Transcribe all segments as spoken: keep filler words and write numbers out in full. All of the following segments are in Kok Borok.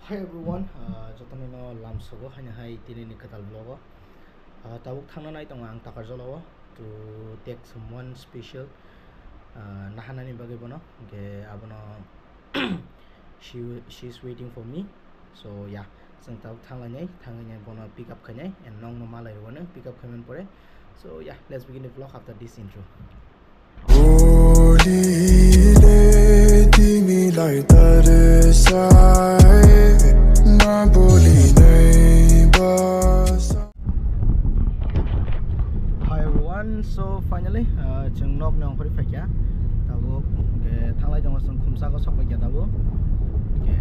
Hi everyone, uh, jotono no lamsogo haino hai tini ni kwtal vlog o. Uh, tabuk thangna nai tongo ang Takarjala o to take some one special, uh, nahanani bagwi bono, hwnkhe abono she, she is waiting for me. So yeah, chwng tabuk thanglainai, thanglainai bono pick up khainai and nokno malai rwano pick up khaimani pore. So yeah, let's begin the vlog after this intro. भोलिले तिमीलाई तर्साए नबोली नै बस। Hi everyone, so finally, uh, chwng nokni ongkhorwi phaikha. Tabuk, hwnkhe, thanglai tongo chwng khumsako sok phaikha tabuk. Hwnkhe,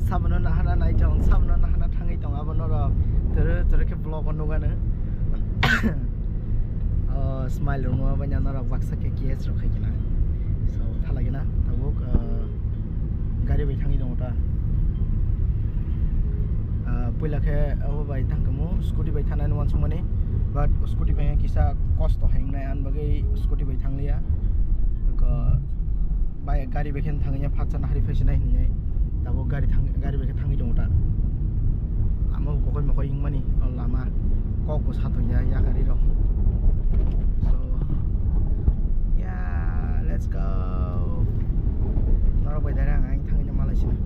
sabono nahana nai tong, sabono nahana thangwi tong, abo norok toro toro khe vlog o nugano. Oh, smile rwma bai norok baksa khe K S rok khai khina. So, thalagina, tabuk, uh, gari bai thangwi tongo ta. Uh, puila khe abo bai thangkhamu, scooty bai thangnani uansukmani, but scooty bai kisa kosto hai wngnai, ani bagwi scooty bai thangliya. Eko bai gari bai khe thangya, phatsa nahari phaisinai hinwi. Tabuk gari thang, gari bai khe thangwi tongo ta. Lama bo kokoi mokoi wngmani, o lama kok bo satokya, yakari rok. So, yeah, let's go. Norok bai direct ang, ang thangwi no malai sina.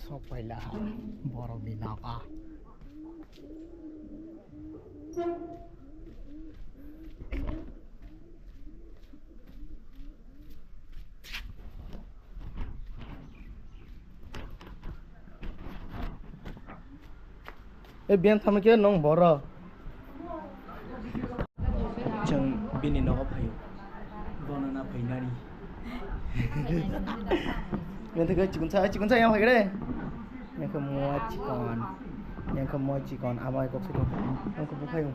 Sok paila borok ni nogo. E biyan thangma khe nong boro. Chwng bini nogo phaio. Bono na phainani. Manthogo chikonsa, chikonsa yang phaikhe de. Yang khe mua chikon. Yang khe mua chikon, ama kok sito. Yang khe buphaio.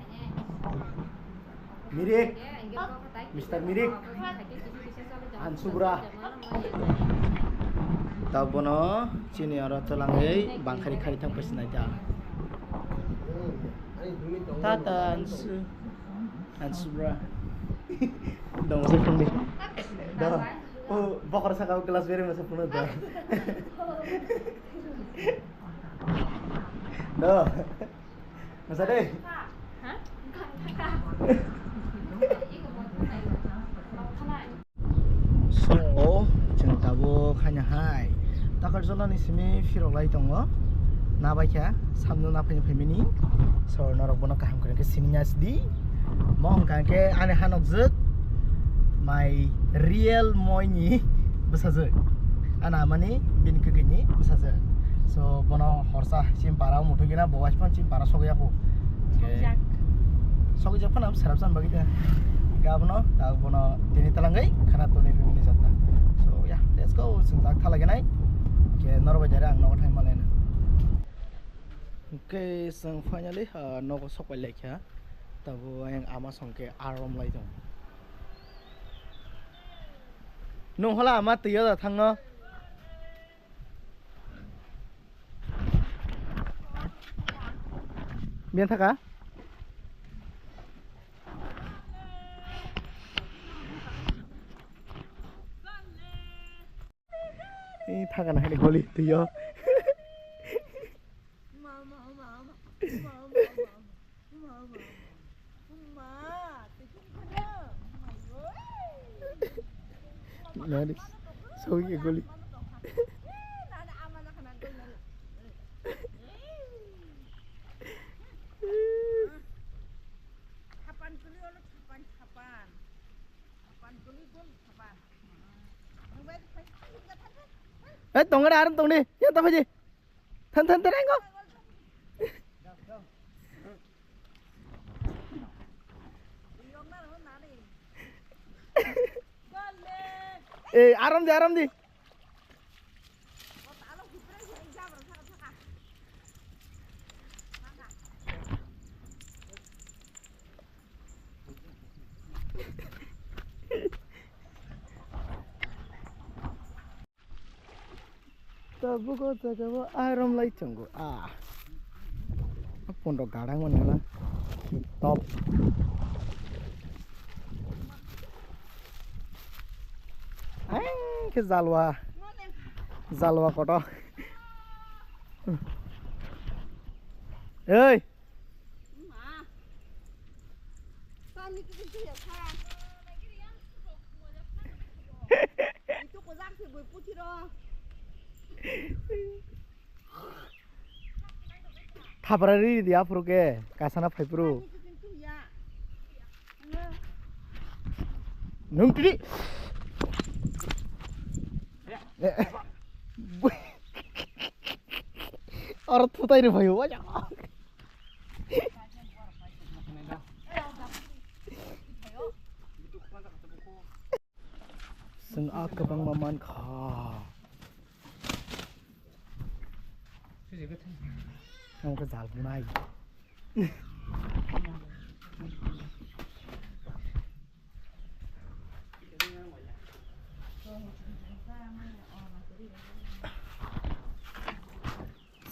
Mirik. Mister Mirik. Ansubra. Tao bono chini oro cholangwi bangkhari khari thang paisinai ta. Tata Ansu. Ansubra. Dong se phone di. Do. O bokor saka glass beri masa phone do. Do. Masa deh. So, chwng tabuk haino hai Takarjala ni simi phirok lai tongo. Nabaikha, samno naphaini phaimani. So, norok bono kaham kwrwng khe sini nya sidi. Mo hwnkha khe ani hanokjwk my real moi ni bwsajwk. Ana amani bini kwkwi ni bwsajwk. So, bono horsa chini para muthungina bo waispan chini para sogwi ya kho. Sokjak. Sokjak phano srapsan bagwi ta. Ga bono, ta bono tini talangwi khana toni phimini jatna. So, yeah, let's go. Chwng tak thala genai. Ke norok bai dare ang nogo thang malena. Okay, chwng finally, ah, nogo sok pai laikha. Tabo ayang ama song khe arom lai tong. Nung hola ama twiyo da thangno. Biyan thaka? Ei thaka na hini goli twiyo. Nari, sogi ke goli. Eh, tongare aram tongni, ya ta phaji. Than than than engo. Ei, aram di, aram di. Tabuk o jaga o aram lai tongo. Ah. Pondo gadang mani na. Top. Ang ke jalwa. Jalwa koto. Ei. Thapra ri di aphuru ke kasana phaiphuru. Nung tidi. Oro thutai ri phaio. Chwng a kwbangma mankha. Ang khe jal bunai.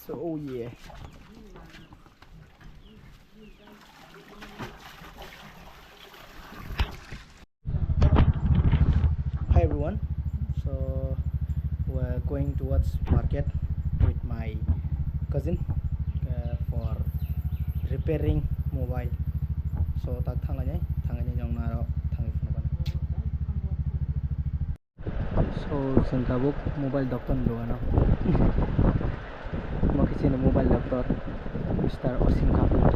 So, oh yeah. Hi everyone. So we're going towards market with my cousin, uh, for repairing mobile. So tak thanglai nai, thanglai nai jong naro thanglai phunukha. So, chwng tabuk mobile doctor ni dogano. Omo khe chini mobile doctor, Mister Osim Kapur.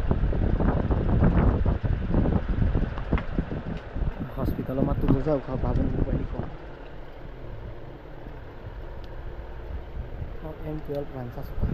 Hospital o ma tubujak kha babuni mobile ni kok. O M twelve rang chasukha.